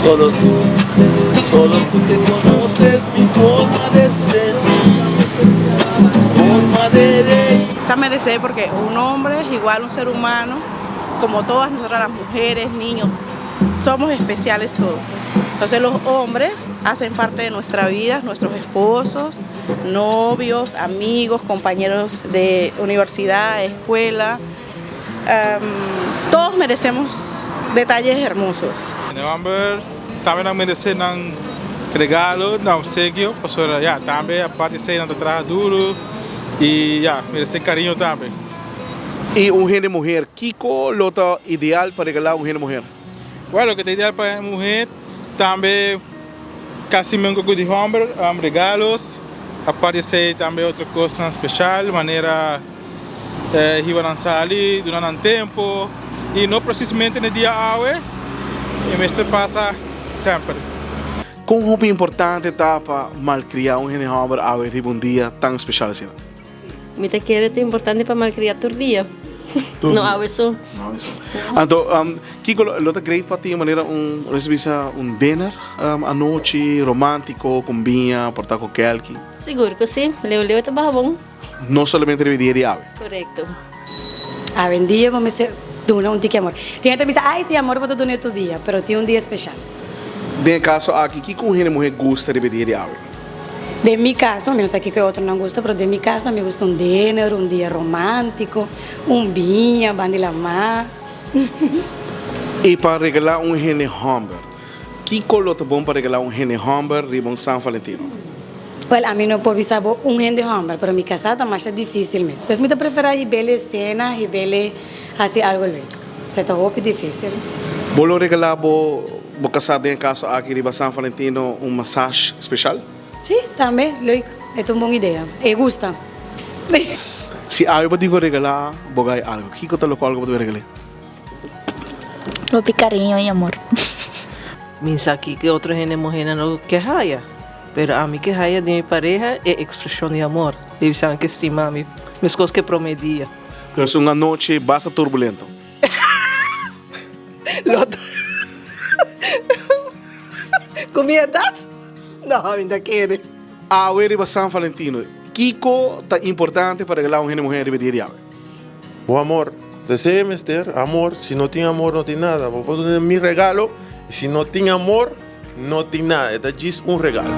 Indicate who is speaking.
Speaker 1: Solo tú, solo tú que conoces mi forma de sentir, forma de reír.
Speaker 2: Se merece porque un hombre es igual un ser humano, como todas nosotras las mujeres, niños, somos especiales todos. Entonces los hombres hacen parte de nuestra vida, nuestros esposos, novios, amigos, compañeros de universidad, escuela. Todos merecemos detalles hermosos.
Speaker 3: E homber tambe nan merece nan regalo, nan obsequio, pasobra ya, tambe aparte esey nan ta traha duro y ya, merece cariño tambe.
Speaker 4: Y un hende muher, kico lo ta ideal pa regala un hende muher?
Speaker 3: Bueno, loke ta ideal pa hende muher tambe casi mesmo cu di homber, regalos, aparte esey tambe otro cosnan special manera hiba nan sali, duna nan tempo y no precisamente na e dia awe, e mester pasa semper.
Speaker 4: Con hopi importante ta pa malcria un hende homber awe riba un dia tan special asina?
Speaker 5: Mi ta kere ta importante pa malcria tur dia, no awe so.
Speaker 4: No awe so. Anto, kico lo ta great pa tin manera un, nos bisa un dinner anochi romantico con biña, por ta cu kelki?
Speaker 5: Sigur cu si, leu leu ta baha bon.
Speaker 4: No solamente riba e dia di awe.
Speaker 5: Korekto.
Speaker 6: Awendia bo mester duna un tiki amor. Tin hende ta bisa, ay si amor bo ta duna e tur dia, pero tin un dia special.
Speaker 4: Den e kaso aki, kiko un hende muhé gusta riba e dia di awe?
Speaker 6: Den mi kaso, mi no sa kiko e otronan gusta, pero den mi kaso mi gusta un dinner, un dia romántico, un biña, ban di lamá.
Speaker 4: I pa regalá un hende hòmber, Kiko lo ta bon pa regalá un hende hòmber riba un San Valentino?
Speaker 6: Wèl, ami no por bisa bo un hende hòmber, pero mi kasá ta masha difísil mes. Dus mi ta preferá hib'el sena, hib'el hasi algu leuk. Esei ta hopi difísil.
Speaker 4: Bo lo regalá bo bo kasá den e kaso aki riba San Valentino un masash speshal?
Speaker 6: Sí, tambe. Leuk. E ta un bon idea. E gusta.
Speaker 4: Si awe bo tin ku regalá bo gai algu, kiko ta lokual ku bo ta regal'é?
Speaker 7: Hopi cariño y amor.
Speaker 8: Mi sa kiko otro hende muhénan lo ke haya, pero ami ke haya di mi pareha e ekspreshon di amor. Di bisa nan ke stima mi meskos ke promé dia.
Speaker 4: Pero es un anochi basta turbulento.
Speaker 8: Lo ta Ku mi edat? No, mi ta kere.
Speaker 4: Awe riba San Valentino, kiko ta importante pa regalá un hende muhé riba e dia di awe?
Speaker 9: Bo amor. Esei e mester, amor. Si no tin amor no tin nada. Bo por duna mi regalo, si no tin amor no tin nada. E ta djis un regalo.